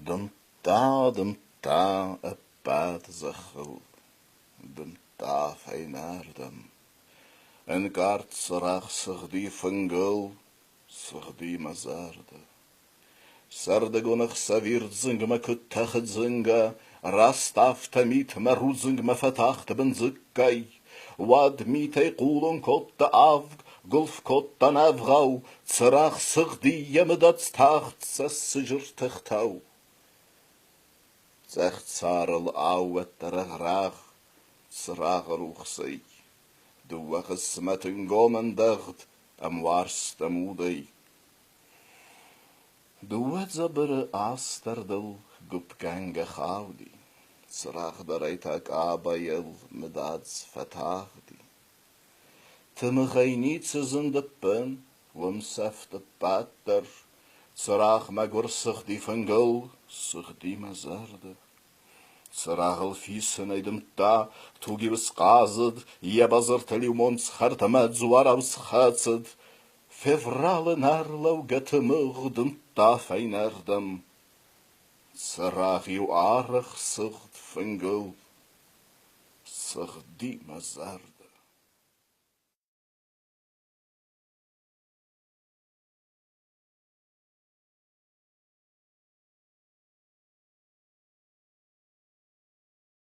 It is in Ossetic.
Дымдта, дымдта ӕппӕт зӕххыл, дымдта фӕйнӕрдӕм. Ӕнкъард цырагъ сыгъди фынгыл, сыгъди мӕ зӕрдӕ. Сӕрдыгон ӕхсӕв ирд зынгмӕ куыд тӕхы дзынга, раст афтӕ мит мӕ рудзынгмӕ фӕтахт бындзыггай. Уӕд митӕй хъулон кодта авг, гуылф кодта нӕвгъау, цырагъ сыгъди йӕ мыдадз тагъд цӕссыджы ртӕхтау. Цъӕх царыл аууӕттӕ рӕгъ-рӕгъ цырагъы рухсӕй. Дыууӕ хъысмӕты нгом ӕндӕгъд ӕмуарзт ӕмудӕй. Дыууӕ дзабыры астӕрдыл гуыпгӕнгӕ хауди, цырагъдарӕй та къабайыл мыдадз фӕтагъди. Тымыгъӕй ницы зынд ӕппын, уым сӕфт ӕппӕт дӕр. Цырагъ мӕгуыр сыгъди фынгыл, сыгъди мӕ зӕрдӕ. Цырагъыл фисынӕй дымдта, туг-иу схъазыд, йӕ базыртыл-иу монц хӕрдмӕ дзуарау схӕцыд. Февралы нӕрлӕугӕ тымыгъ дымдта фӕйнӕрдӕм. Цырагъ-иу арӕх сыгъд фынгыл, сыгъди мӕ зӕрдӕ.